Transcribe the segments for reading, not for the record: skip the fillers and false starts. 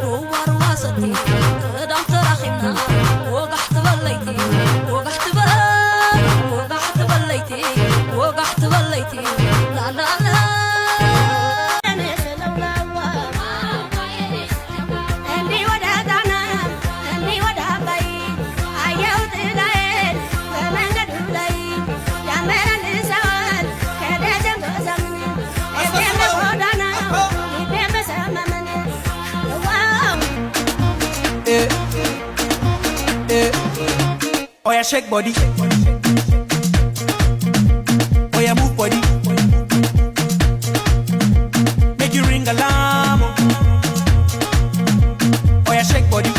ሩባ ሩባ ሰቲ ቅዳም ተራኺብና ወጋሕ ትበል ለይቲ ወጋሕ ትበል ወጋሕ ትበል ለይቲ ወጋሕ ትበል ለይቲ ላላላ። እንዲህ ወደ ጣና እንዲህ ወደ አባይ አየሁ ጥላዬን በመንገዱ ላይ ያመላልሰዋል ከደጀን ጎዛምን እግሬም በጎዳናው ልቤም በሰመመን ዋው። Oh yeah, shake body. Oh yeah, move body. Make you ring alarm. Oh yeah, shake body.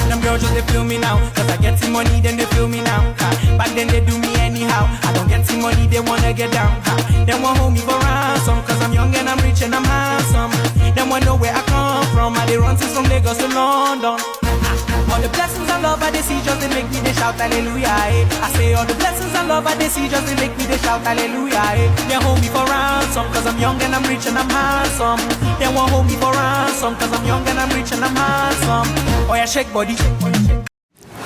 Them girls just they feel me now. 'Cause I get some money, then they feel me now. Ha. Back then they do me anyhow. I don't get some money, they wanna get down. Ha. They want hold me for ransom. 'Cause I'm young and I'm rich and I'm handsome. Them want know where I come from. I they run since from Lagos to London. All the blessings and love I they see just they make me they shout hallelujah. Eh. I say all the blessings and love I they see just they make me they shout hallelujah. Eh. They hold me for ransom 'cause I'm young and I'm rich and I'm handsome. They won't hold me for ransom 'cause I'm young and I'm rich and I'm handsome. Oh yeah, shake body.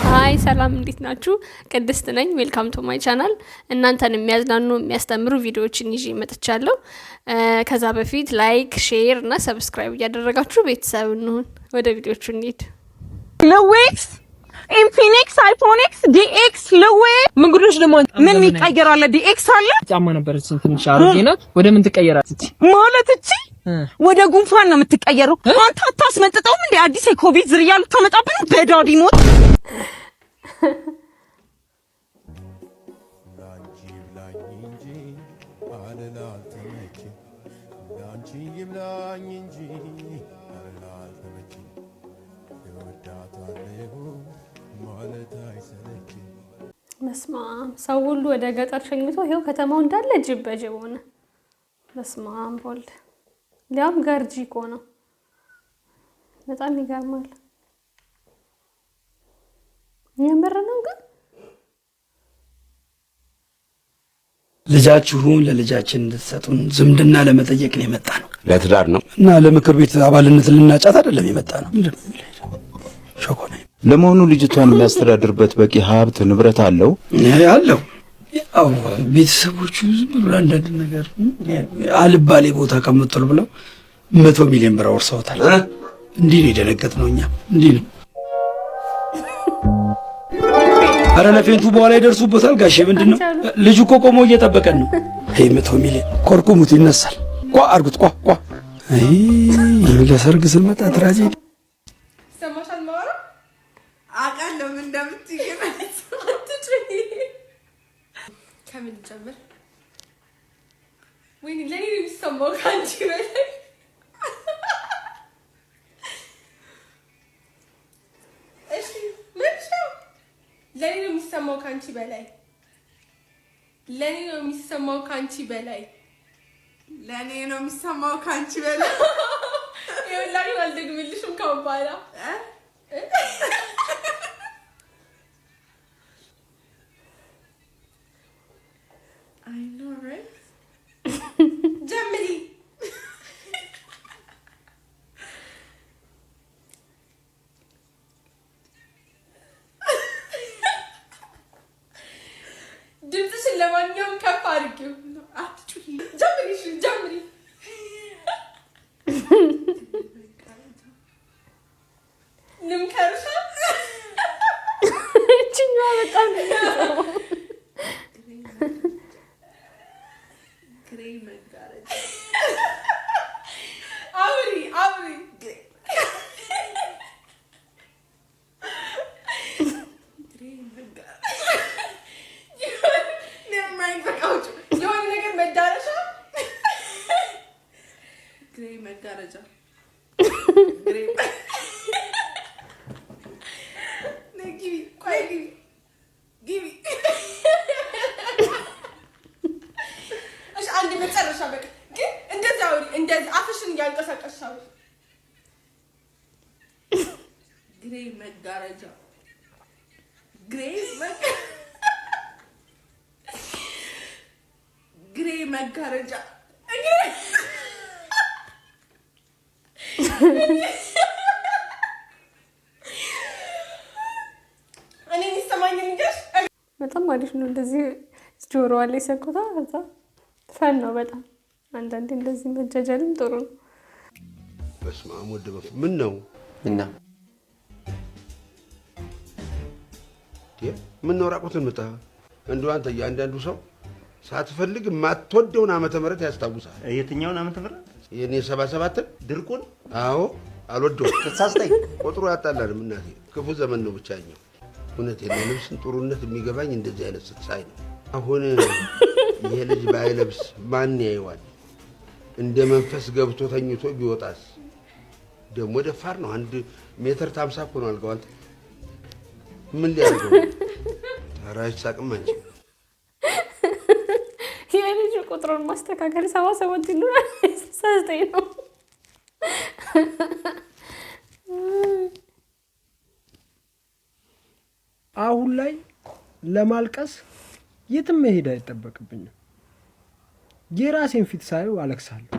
Hi፣ ሰላም፣ እንዴት ናችሁ? ቅድስት ነኝ። Welcome to my channel። እናንተን የሚያዝናኑ የሚያስተምሩ ቪዲዮዎችን ይዤ መጥቻለሁ። ከዛ በፊት like፣ share እና subscribe እያደረጋችሁ ቤተሰብ እንሁን። ወደ ቪዲዮቹ እንሂድ። ልዌክስ ኢንፊኒክስ አይፎኒክስ ዲኤክስ ልዌ። ምን ጉድ ነሽ ደግሞ? ምን የሚቀየር አለ? ዲኤክስ አለ። ጫማ ነበረች ትንሽ አሮጌ ናት። ወደ ምን ትቀየራለች? ማለት እቺ ወደ ጉንፋን ነው የምትቀየረው። አንተ አታስመጥጠውም እንዴ? አዲስ የኮቪድ ዝርያ ልታመጣብን ነው? በዳዲ ሞት። ላንቺ ይብላኝ እንጂ አልላልተመቼ፣ ላንቺ ይብላኝ እንጂ አልላልተመቼ፣ እወዳታለሁ ማለት አይሰለች። በስማም፣ ሰው ሁሉ ወደ ገጠር ሸኝቶ ይኸው ከተማው እንዳለ ጅብ በጅብ ሆነ። በስማም ወልድ፣ ሊያውም ገርጂ እኮ ነው። በጣም ይገርማል። የምር ነው ግን። ልጃችሁን ለልጃችን እንድትሰጡን ዝምድና ለመጠየቅ ነው የመጣ ነው። ለትዳር ነው። እና ለምክር ቤት አባልነት ልናጫት አይደለም የመጣ ነው። ሾኮ ነው። ለመሆኑ ልጅቷን የሚያስተዳድርበት በቂ ሀብት ንብረት አለው? አለው። ያው ቤተሰቦቹ ዝም ብሎ አንዳንድ ነገር አልባሌ ቦታ ከምጥሉ ብለው 100 ሚሊዮን ብር አወርሰውታል። እንዲህ ነው የደነገጥነው እኛ፣ እንዲህ ነው። አረ ለፌንቱ በኋላ ይደርሱበታል። ጋሼ ምንድን ነው? ልጁ እኮ ቆሞ እየጠበቀን ነው። ይሄ 100 ሚሊዮን ኮርኩሙት ይነሳል። ቋ አርጉት፣ ቋ ቋ። አይ ለሰርግ ስንመጣ tragedy። ይሰማሻል? ማወራ አውቃለሁ ምን እንደምትይ ግን። አትጩሂ። ከምን ልጀምር? ወይኔ፣ ለእኔ ነው የሚሰማው ከአንቺ በላይ። እሺ መልሻው። ለእኔ ነው የሚሰማው ከአንቺ በላይ። ለእኔ ነው የሚሰማው ከአንቺ በላይ። ለእኔ ነው የሚሰማው ከአንቺ በላይ። ይኸውልሽ አልደግምልሽም ካሁን በኋላ። እ? I know, right? ጀምሪ። ድምፅሽን ለማንኛውም ከፍ አድርጊው። አትጩሂ። ጀምሪ፣ እሺ ጀምሪ። ልምከርሻ? እችኛዋ በጣም Gray መጋረጃ። አውሪ አውሪ። Gray መጋረጃ። Never mind፣ በቃ ውጭ። የሆነ ነገር መዳረሻ። Gray መጋረጃ። Gray ነይ ግቢ፣ ቆይ ግቢ ግቢ። እሺ አንድ መጨረሻ፣ በቃ ግን እንደዚህ አውሪ፣ እንደዚህ አፍሽን እያንቀሳቀስሽ አውሪ። Gray መጋረጃ። Gray መጋረጃ። እኔ የሚሰማኝ ልንገርሽ። በጣም አሪፍ ነው። እንደዚህ ጆሮዋ ላይ ሰኩታ ከዛ fun ነው በጣም። አንዳንዴ እንደዚህ መጃጃልም ጥሩ ነው። በስመ አብ ወወልድ ወመንፈስ ምን ነው እና ምን ነው ራቁትን መጣ? እንደው አንተ እያንዳንዱ ሰው ሳትፈልግ የማትወደውን ዓመተ ምህረት ያስታውሳል። የትኛውን ዓመተ ምህረት? የኔ 77ን ድርቁን። አዎ አልወደውም። 69 ቁጥሩ ያጣላንም እናቴ፣ ክፉ ዘመን ነው ብቻኛው። እውነቴን ነው። ልብስን ጥሩነት የሚገባኝ እንደዚህ አይነት ስትሳይ ነው። አሁን ይሄ ልጅ ባይለብስ ማን ያየዋል? እንደ መንፈስ ገብቶ ተኝቶ ቢወጣስ? ደግሞ ደፋር ነው። 1.50 ሜትር እኮ ነው አልጋው። አንተ ምን ሊያደርገው? ኧረ አይሳቅም አንቺ። የልጁ ቁጥሩን ማስተካከል 77 ይኖራል፣ 69 ነው። አሁን ላይ ለማልቀስ የትም መሄድ አይጠበቅብኝም። የራሴን ፊት ሳየው አለቅሳለሁ።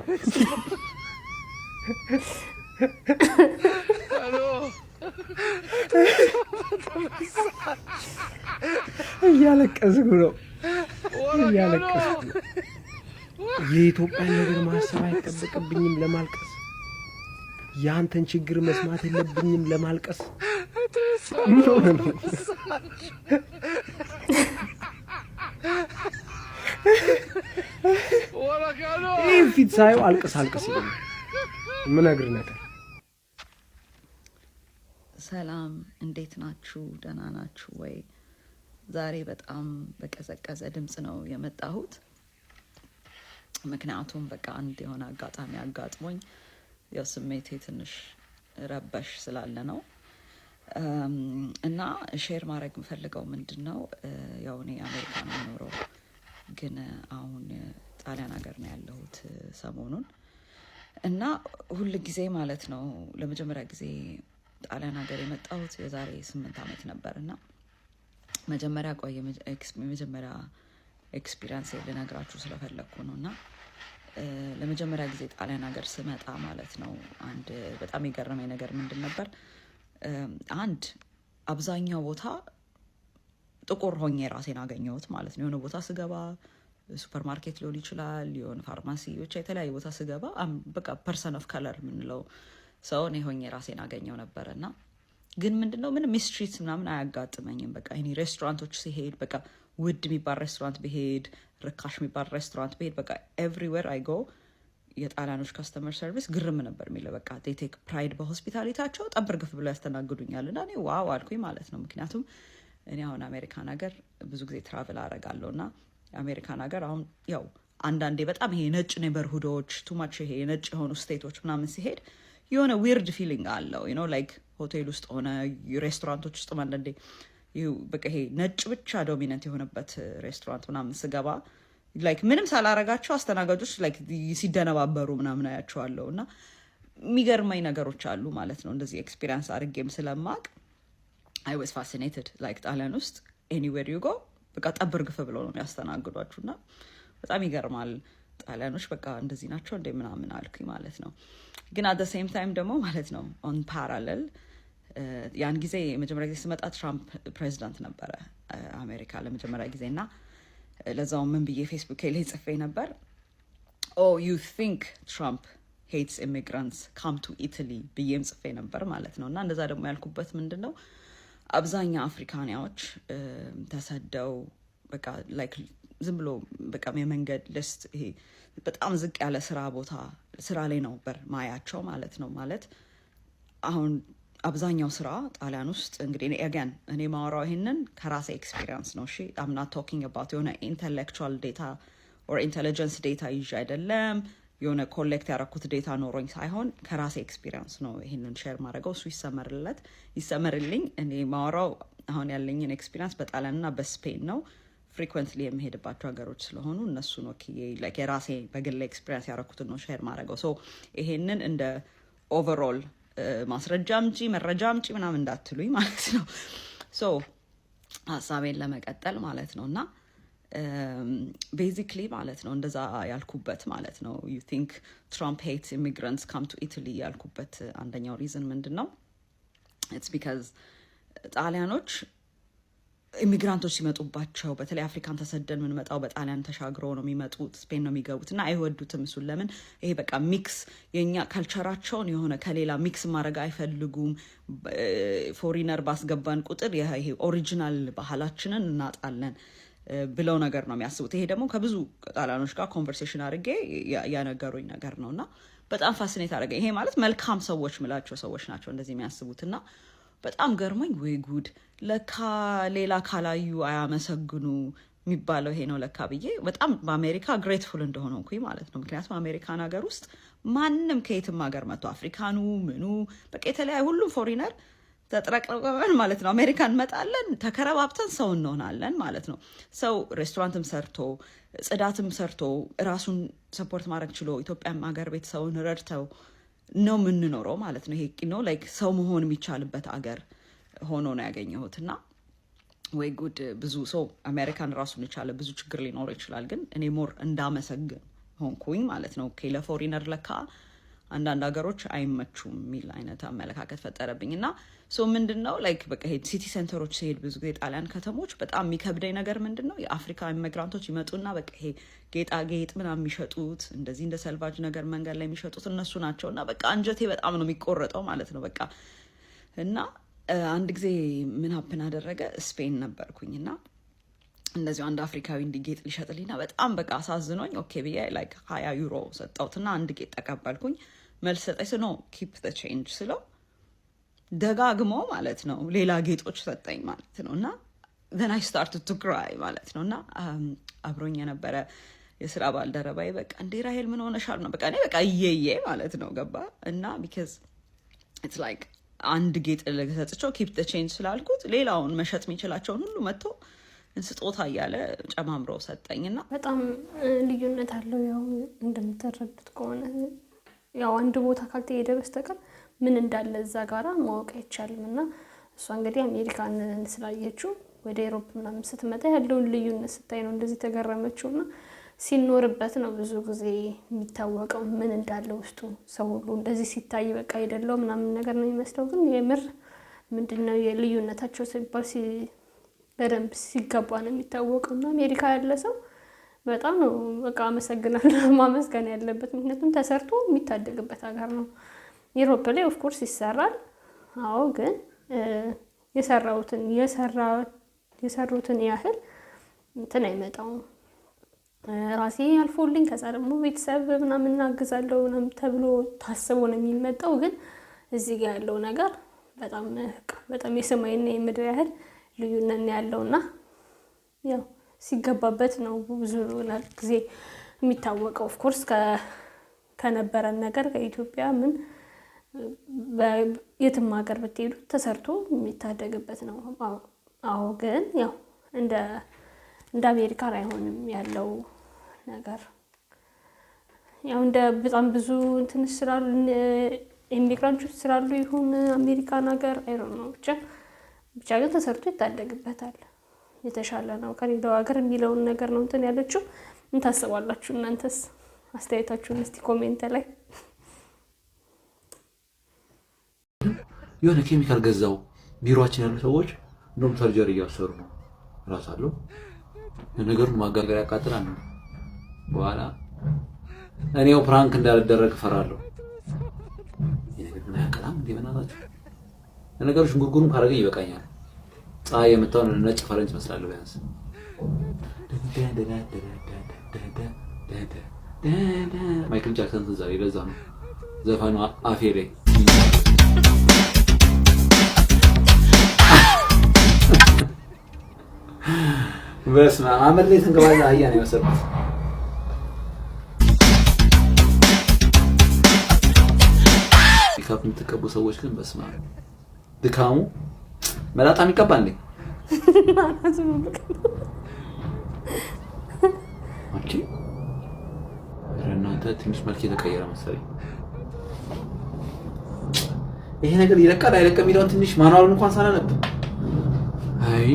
እያለቀስኩ ነው፣ እያለቀስኩ ነው። የኢትዮጵያን ነገር ማሰብ አይጠበቅብኝም ለማልቀስ። የአንተን ችግር መስማት የለብኝም ለማልቀስ። ምን ሆነ ነው? ይህ ፊት ሳየው አልቅስ አልቅስ ይለኛል። ምነግርህ ነገር ሰላም፣ እንዴት ናችሁ? ደህና ናችሁ ወይ? ዛሬ በጣም በቀዘቀዘ ድምፅ ነው የመጣሁት። ምክንያቱም በቃ አንድ የሆነ አጋጣሚ አጋጥሞኝ ያው ስሜቴ ትንሽ ረበሽ ስላለ ነው። እና share ማድረግ የምፈልገው ምንድን ነው፣ ያው እኔ አሜሪካ ነው የምኖረው፣ ግን አሁን ጣሊያን ሀገር ነው ያለሁት ሰሞኑን። እና ሁል ጊዜ ማለት ነው ለመጀመሪያ ጊዜ ጣሊያን ሀገር የመጣሁት የዛሬ 8 ዓመት ነበር። እና መጀመሪያ ቆይ የመጀመሪያ experience ልነግራችሁ ስለፈለግኩ ነው። እና ለመጀመሪያ ጊዜ ጣሊያን ሀገር ስመጣ ማለት ነው አንድ በጣም የገረመኝ ነገር ምንድን ነበር? አንድ አብዛኛው ቦታ ጥቁር ሆኜ ራሴን አገኘሁት ማለት ነው። የሆነ ቦታ ስገባ ሱፐር ማርኬት ሊሆን ይችላል፣ የሆነ ፋርማሲ፣ ብቻ የተለያዩ ቦታ ስገባ በቃ person of color የምንለው ሰው እኔ ሆኜ ራሴን አገኘው ነበረ። እና ግን ምንድነው ምንም mistreat ምናምን አያጋጥመኝም። በቃ እኔ ሬስቶራንቶች ሲሄድ በቃ ውድ የሚባል ሬስቶራንት ብሄድ፣ ርካሽ የሚባል ሬስቶራንት ብሄድ፣ በቃ everywhere I go የጣሊያኖች customer service ግርም ነበር የሚለው። በቃ take pride በ hospitality ያቸው፣ ጠብ እርግፍ ብለው ያስተናግዱኛል። እና እኔ wow አልኩኝ ማለት ነው። ምክንያቱም እኔ አሁን አሜሪካን ሀገር ብዙ ጊዜ travel አረጋለሁ እና አሜሪካን ሀገር አሁን ያው አንዳንዴ በጣም ይሄ ነጭ neighborhood ኦች too much ይሄ ነጭ የሆኑ state ኦች ምናምን ሲሄድ የሆነ weird feeling አለው like ሆቴል ውስጥ ሆነ ሬስቶራንቶች ውስጥ አንዳንዴ በቃ ይሄ ነጭ ብቻ dominant የሆነበት ሬስቶራንት ምናምን ስገባ like ምንም ሳላረጋቸው አስተናጋጆች like ሲደነባበሩ ምናምን አያቸዋለሁ። እና የሚገርመኝ ነገሮች አሉ ማለት ነው። እንደዚህ experience አድርጌም ስለማቅ I was fascinated። Like ጣሊያን ውስጥ anywhere you go በቃ ጠብ እርግፍ ብለው ነው የሚያስተናግዷችሁ እና በጣም ይገርማል። ጣሊያኖች በቃ እንደዚህ ናቸው እንደ ምናምን አልኩኝ ማለት ነው። ግን at same time ደግሞ ማለት ነው on parallel ያን ጊዜ የመጀመሪያ ጊዜ ስመጣ ትራምፕ ፕሬዚዳንት ነበረ አሜሪካ ለመጀመሪያ ጊዜ። እና ለዛው ምን ብዬ ፌስቡክ ላይ ጽፌ ነበር? "Oh, you think Trump hates immigrants? Come to Italy" ብዬም ጽፌ ነበር ማለት ነው። እና እንደዛ ደግሞ ያልኩበት ምንድን ነው አብዛኛው አፍሪካንያዎች ተሰደው በቃ like ዝም ብሎ በቃ የመንገድ list ይሄ በጣም ዝቅ ያለ ስራ ቦታ ስራ ላይ ነበር ማያቸው ማለት ነው። ማለት አሁን አብዛኛው ስራ ጣሊያን ውስጥ እንግዲህ again እኔ ማወራው ይሄንን ከራሴ experience ነው። እሺ፣ I'm not talking about የሆነ intellectual data or intelligence data ይዤ አይደለም፣ የሆነ collect ያደረኩት data ኖሮኝ ሳይሆን ከራሴ experience ነው ይሄንን share ማድረገው። እሱ ይሰመርለት ይሰመርልኝ። እኔ ማወራው አሁን ያለኝን experience በጣሊያንና በስፔን ነው። Frequently የምሄድባቸው ሀገሮች ስለሆኑ እነሱን ወክዬ like የራሴ በግል experience ያደረኩትን ነው share ማድረገው። So ይሄንን እንደ overall ማስረጃ አምጪ መረጃ አምጪ ምናምን እንዳትሉኝ ማለት ነው። So ሀሳቤን ለመቀጠል ማለት ነው እና Basically ማለት ነው እንደዛ ያልኩበት ማለት ነው፣ you think Trump hate immigrants come to Italy ያልኩበት አንደኛው reason ምንድን ነው? It's because ጣሊያኖች immigrant ኦች ሲመጡባቸው፣ በተለይ አፍሪካን ተሰደን የምንመጣው በጣሊያን ተሻግሮ ነው የሚመጡት፣ ስፔን ነው የሚገቡት እና አይወዱትም እሱን። ለምን? ይሄ በቃ mix የኛ culture ኣቸውን የሆነ ከሌላ mix ማድረግ አይፈልጉም። Foreigner ባስገባን ቁጥር ይሄ original ባህላችንን እናጣለን ብለው ነገር ነው የሚያስቡት። ይሄ ደግሞ ከብዙ ጣሊያኖች ጋር conversation አድርጌ ያነገሩኝ ነገር ነው እና በጣም fascinate አደረገኝ። ይሄ ማለት መልካም ሰዎች ምላቸው ሰዎች ናቸው እንደዚህ የሚያስቡት። እና በጣም ገርሞኝ ወይ ጉድ፣ ለካ ሌላ ካላዩ አያመሰግኑ የሚባለው ይሄ ነው ለካ ብዬ በጣም በአሜሪካ grateful እንደሆንኩኝ ማለት ነው። ምክንያቱም አሜሪካን ሀገር ውስጥ ማንም ከየትም ሀገር መጥቶ፣ አፍሪካኑ ምኑ በቃ የተለያዩ ሁሉም foreigner ተጥረቅርቀን ማለት ነው አሜሪካ እንመጣለን፣ ተከረባብተን ሰው እንሆናለን ማለት ነው። ሰው ሬስቶራንትም ሰርቶ፣ ጽዳትም ሰርቶ፣ ራሱን support ማድረግ ችሎ፣ ኢትዮጵያም ሀገር ቤት ሰውን ረድተው ነው የምንኖረው ማለት ነው። ይሄ ነው like ሰው መሆን የሚቻልበት አገር ሆኖ ነው ያገኘሁት። እና ወይ ጉድ፣ ብዙ ሰው አሜሪካን ራሱን የቻለ ብዙ ችግር ሊኖረው ይችላል፣ ግን እኔ more እንዳመሰግን ሆንኩኝ ማለት ነው። Okay፣ ለ foreigner ለካ አንዳንድ ሀገሮች አይመቹም የሚል አይነት አመለካከት ፈጠረብኝ። እና so ምንድን ነው like በቃ ይሄ city center ኦች ሲሄድ ብዙ ጊዜ ጣሊያን ከተሞች በጣም የሚከብደኝ ነገር ምንድን ነው? የአፍሪካ immigrant ኦች ይመጡና በቃ ይሄ ጌጣጌጥ ምናምን የሚሸጡት፣ እንደዚህ እንደ ሰልቫጅ ነገር መንገድ ላይ የሚሸጡት እነሱ ናቸው። እና በቃ አንጀቴ በጣም ነው የሚቆረጠው ማለት ነው። በቃ እና አንድ ጊዜ ምን happen አደረገ? ስፔን ነበርኩኝ እና እንደዚሁ አንድ አፍሪካዊ እንዲህ ጌጥ ሊሸጥልኝና በጣም በቃ አሳዝኖኝ okay ብዬ like 20 ዩሮ ሰጠሁትና አንድ ጌጥ ተቀበልኩኝ። መልስ ሰጠኝ። So no, keep the change ስለው ደጋግሞ ማለት ነው ሌላ ጌጦች ሰጠኝ ማለት ነው። እና then I started to cry ማለት ነው። እና አብሮኝ የነበረ የስራ ባልደረባዬ በቃ እንዴ ራሄል ምን ሆነሻል ነው። በቃ እኔ በቃ እየየ ማለት ነው ገባ። እና because it's like አንድ ጌጥ ሰጥቼው keep the change ስላልኩት ሌላውን መሸጥ የሚችላቸውን ሁሉ መጥቶ ስጦታ እያለ ጨማምሮ ሰጠኝ። እና በጣም ልዩነት አለው። ያው እንደምትረዱት ከሆነ ያው አንድ ቦታ ካልተሄደ በስተቀር ምን እንዳለ እዛ ጋራ ማወቅ አይቻልም። እና እሷ እንግዲህ አሜሪካን ስላየችው ወደ Europe ምናምን ስትመጣ ያለውን ልዩነት ስታይ ነው እንደዚህ ተገረመችው። እና ሲኖርበት ነው ብዙ ጊዜ የሚታወቀው ምን እንዳለ ውስጡ። ሰው ሁሉ እንደዚህ ሲታይ በቃ አይደለው ምናምን ነገር ነው የሚመስለው። ግን የምር ምንድን ነው የልዩነታቸው ሲባል በደንብ ሲገባ ነው የሚታወቀው። እና አሜሪካ ያለ ሰው በጣም ነው በቃ አመሰግናለሁ ማመስገን ያለበት። ምክንያቱም ተሰርቶ የሚታደግበት ሀገር ነው። Europe ላይ of course ይሰራል። አዎ፣ ግን የሰራውትን የሰሩትን ያህል እንትን አይመጣውም። ራሴ አልፎልኝ ከዛ ደግሞ ቤተሰብ ምናምን እናግዛለሁ ምናምን ተብሎ ታስቦ ነው የሚመጣው። ግን እዚህ ጋር ያለው ነገር በጣም በጣም የሰማይና የምድር ያህል ልዩነት ነው ያለው። እና ያው ሲገባበት ነው ብዙ ጊዜ የሚታወቀው። Of course ከነበረን ነገር ከኢትዮጵያ ምን የትም ሀገር ብትሄዱ ተሰርቶ የሚታደግበት ነው። አዎ፣ ግን ያው እንደ አሜሪካን አይሆንም ያለው ነገር። ያው እንደ በጣም ብዙ እንትን ስላሉ፣ immigrant ኦች ስላሉ ይሁን አሜሪካን ሀገር አይሮ ነው፣ ብቻ ብቻ ግን ተሰርቶ ይታደግበታል። የተሻለ ነው ከሌላው ሀገር የሚለውን ነገር ነው እንትን ያለችው። ምን ታስባላችሁ እናንተስ? አስተያየታችሁን እስቲ comment ላይ። የሆነ ኬሚካል ገዛው። ቢሮችን ያሉ ሰዎች እንደውም surgery እያሰሩ ነው። ራስ አለው ነገሩን ማጋገር ያቃጥላል። በኋላ እኔው prank እንዳልደረግ እፈራለሁ። ይሄ ነገር ግን አያቀላም እንዴ? በእናታችሁ ለነገሩ ሽንጉርጉሩም ካደረገኝ ይበቃኛል። ፀሐይ የምታውን ነጭ ፈረንጅ እመስላለሁ ቢያንስ። ማይክል ጃክሰን ትዝ አለኝ። ለዛ ነው ዘፈኑ አፌ ላይ። በስመ አብ፣ አመድ ላይ የተንከባለለ አህያ ነው የመሰልኩት። ሜካፕ የምትቀቡ ሰዎች ግን በስመ አብ ድካሙ። መላጣም ይቀባል እንዴ? አንቺ ኧረ እናንተ ትንሽ መልክ የተቀየረ መሰለኝ። ይሄ ነገር ይለቃል አይለቅም የሚለውን ትንሽ manual ኡን እንኳን ሳላነብ አይ።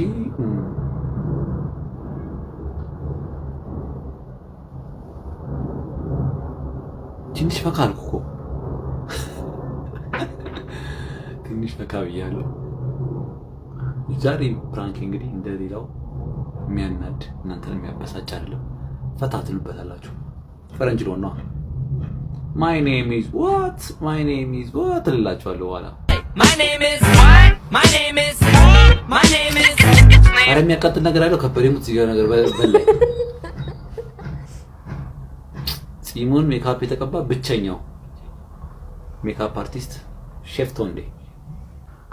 ትንሽ ፈካ አልኩ እኮ፣ ትንሽ ፈካ ብያለሁ። ዛሬ prank እንግዲህ እንደሌላው የሚያናድ እናንተን የሚያበሳጭ አይደለም። ፈታ ትሉበታላችሁ። ፈረንጅ ልሆን ነዋ። "My name is what? My name is what?" እላችኋለሁ በኋላ። My name is what? My name is My name is ኧረ የሚያቃጥል ነገር አለው። ከበደ ሙት እዚህ ጋር ነገር በላይ ጺሙን ሜካፕ የተቀባ ብቸኛው makeup artist ሼፍ ቶንዴ።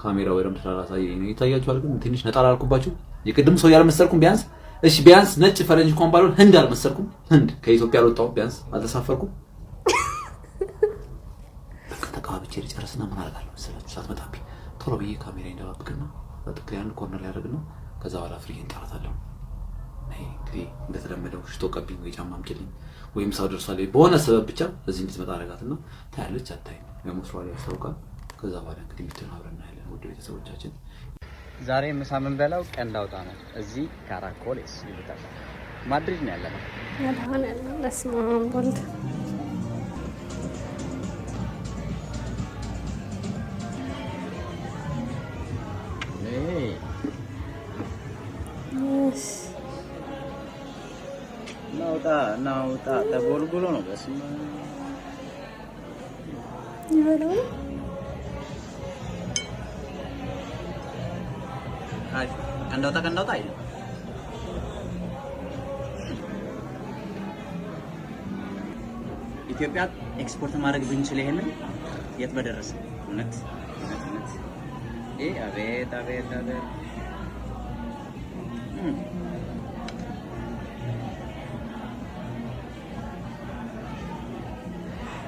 ካሜራው በደንብ ስላላሳየኝ ነው። ይታያችኋል፣ ግን ትንሽ ነጣ አላልኩባችሁ። የቅድም ሰው ያልመሰልኩም ቢያንስ፣ እሺ ቢያንስ ነጭ ፈረንጅ እንኳን ባልሆን ህንድ አልመሰልኩም። ህንድ ከኢትዮጵያ አልወጣሁም፣ ቢያንስ አልተሳፈርኩም። በቃ ተቀባብቼ ልጨርስና ምን አደርጋለሁ መሰላችሁ? ሳትመጣብኝ ቶሎ ብዬ ካሜራ እንደባብቅና በጥቅ ያን corner ላይ አደርግና ከዛ በኋላ ፍሬ እንጠራታለሁ። ነይ እንግዲህ እንደተለመደው ሽቶ ቀቢኝ ወይ ጫማ አምጪልኝ ወይም ሰው ደርሷል በሆነ ሰበብ ብቻ እዚህ እንድትመጣ አደርጋትና ታያለች፣ አታይም፣ ያው መስሏ ላይ ያስታውቃል። ከዛ በኋላ እንግዲህ የሚትሆን አብረን እናያለን። ውድ ቤተሰቦቻችን። ዛሬ ምሳ የምንበላው ቀንድ አውጣ ነው። እዚህ ካራኮሌስ ይሉታል። ማድሪድ ነው ያለነው። መድኃኒዓለም፣ በስመ አብ ወልድ። እሺ። እናውጣ እናውጣ ተጎልጉሎ ነው። በስመ አብ። ይበላው ነው። አሪፍ ቀንድ አውጣ፣ ቀንድ አውጣ አይልም። ኢትዮጵያ ኤክስፖርት ማድረግ ብንችል ይሄንን የት በደረሰ። እውነት እውነት እውነት። ይሄ አቤት አቤት አቤት።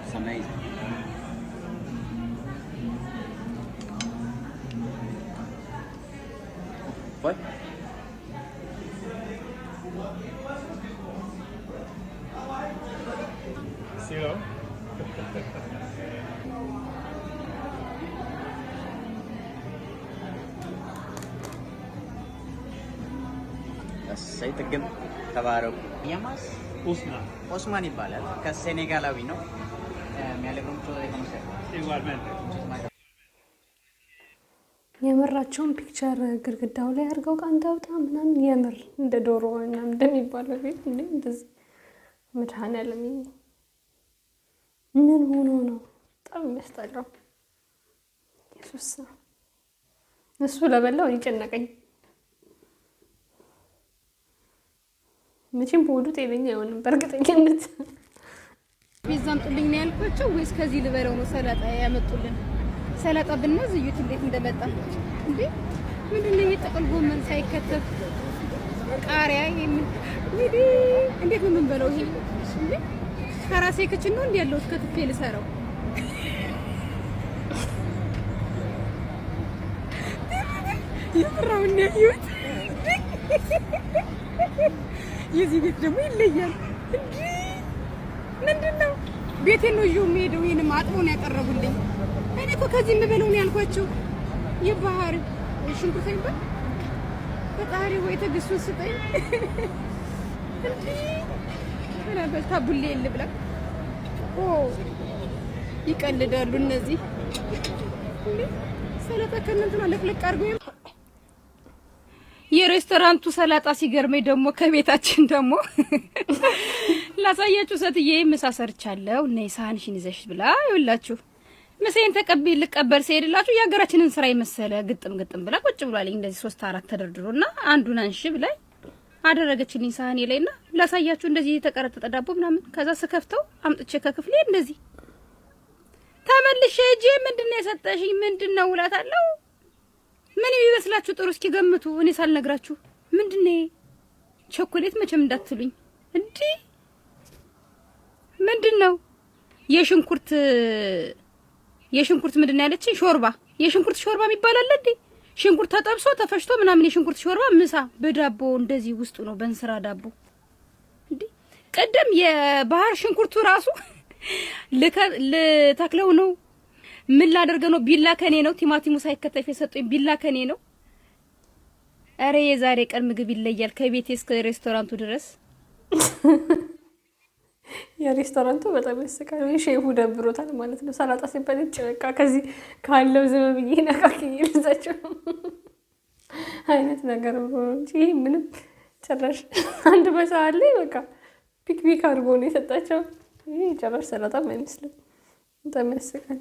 It's amazing. What? Zero. እሰይ ጥግብ፣ ተባረኩ። llamas? Usman. ኦስማን ይባላል። ከሴኔጋላዊ ነው። Me alegro mucho de conocerlo. Igualmente. የምራቸውን picture ግድግዳው ላይ አድርገው ቀንድ አውጣ ምናምን የምር እንደ ዶሮ ምናምን እንደሚባለው ቤት እንዴ እንደዚህ። መድኃኒዓለም ምን ሆኖ ነው? በጣም የሚያስጠላው። ኢየሱስ፣ እሱ ለበላው እኔ ጨነቀኝ። መቼም በሆዱ ጤነኛ አይሆንም በእርግጠኝነት። ፒዛ አምጡልኝ ነው ያልኳቸው ወይስ ከዚህ ልበለው ነው ሰላጣ ያመጡልን? ሰላጣ ብናዝ እዩት እንዴት እንደመጣ። እንዴ ምንድን ነው ይሄ? ጥቅል ጎመን ሳይከተፍ ቃሪያ የምን እንዴ! እንዴት ነው የምንበለው ይሄ? እንዴ ከራሴ kitchen ነው እንዴ ያለሁት ከትፌ ልሰራው? የምራውን ነው ያየሁት። የዚህ ቤት ደግሞ ይለያል። እንዴ ምንድን ነው? ቤቴን ነው ይዤው የምሄደው። ይሄንም አጥቦ ነው ያቀረቡልኝ። እኔ እኮ ከዚህ የምበለው ነው ያልኳቸው። የባህር ሽንኩርት አይባል። ፈጣሪ ወይ ትዕግስቱን ስጠኝ። እንዴ ምናልባት ታቡሌ ልብላ። ኦ ይቀልዳሉ እነዚህ። እንዴ ሰላጣ ከእነ ለቅለቅ አድርገው። የሬስቶራንቱ ሰላጣ ሲገርመኝ ደግሞ ከቤታችን ደግሞ ላሳያችሁ። ሴትዬ ምሳ ሰርቻለሁ ነይ ሳህንሽን ይዘሽ ብላ ይኸውላችሁ ምሳዬን ተቀብዬ ልቀበል ስሄድላችሁ የሀገራችንን ስራ የመሰለ ግጥም ግጥም ብላ ቁጭ ብሏልኝ። እንደዚህ ሶስት አራት ተደርድሮና አንዱን አንሺ ብላኝ አደረገችልኝ ሳህኔ ላይና ላሳያችሁ እንደዚህ የተቀረጠጠ ዳቦ ምናምን። ከዛ ስከፍተው አምጥቼ ከክፍሌ እንደዚህ ተመልሼ ሄጄ ምንድን ነው የሰጠሽኝ ምንድን ነው እላታለሁ። ምን የሚመስላችሁ ጥሩ እስኪ ገምቱ። እኔ ሳልነግራችሁ ምንድን ነው? ቸኮሌት መቼም እንዳትሉኝ። እንዲህ ምንድን ነው? የሽንኩርት ምንድን ነው ያለችኝ? ሾርባ። የሽንኩርት ሾርባ የሚባል አለ እንዴ? ሽንኩርት ተጠብሶ ተፈጭቶ ምናምን የሽንኩርት ሾርባ ምሳ በዳቦ እንደዚህ ውስጡ ነው በእንስራ ዳቦ። እንዴ ቀደም የባህር ሽንኩርቱ ራሱ ልተክለው ነው ምን ላደርገው ነው? ቢላ ከኔ ነው። ቲማቲሙ ሳይከተፍ የሰጡኝ ቢላ ከኔ ነው። እረ የዛሬ ቀን ምግብ ይለያል ከቤቴ እስከ ሬስቶራንቱ ድረስ። የሬስቶራንቱ በጣም ያስቃል። ወይ ሼፉ ደብሮታል ማለት ነው። ሰላጣ ሲባል በቃ ከዚህ ካለው ዝም ብዬ ነካክዬ ልዛቸው አይነት ነገር ብሎ ነው እንጂ ይሄ ምንም ጭራሽ አንድ በሰዓት ላይ በቃ pick pick አድርጎ ነው የሰጣቸው። ይሄ ጭራሽ ሰላጣም አይመስልም። በጣም ያስቃል።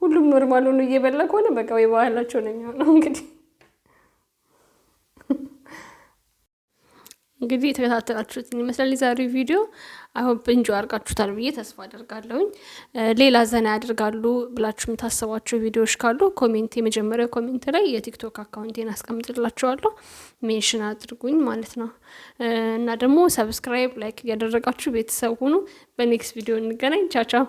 ሁሉም normal ሆኖ እየበላ ከሆነ በቃ ወይ ባህላቸው ነው የሚሆነው። እንግዲህ የተከታተላችሁትን ይመስላል የዛሬው ቪዲዮ። I hope enjoy አድርጋችሁታል ብዬ ተስፋ አደርጋለሁኝ። ሌላ ዘና ያደርጋሉ ብላችሁ የምታስቧቸው ቪዲዮዎች ካሉ comment፣ የመጀመሪያው comment ላይ የቲክቶክ account ኤን አስቀምጥላችኋለሁ። Mention አድርጉኝ ማለት ነው። እና ደግሞ subscribe፣ like እያደረጋችሁ ቤተሰብ ሁኑ። በ next ቪዲዮ እንገናኝ። ቻው ቻው።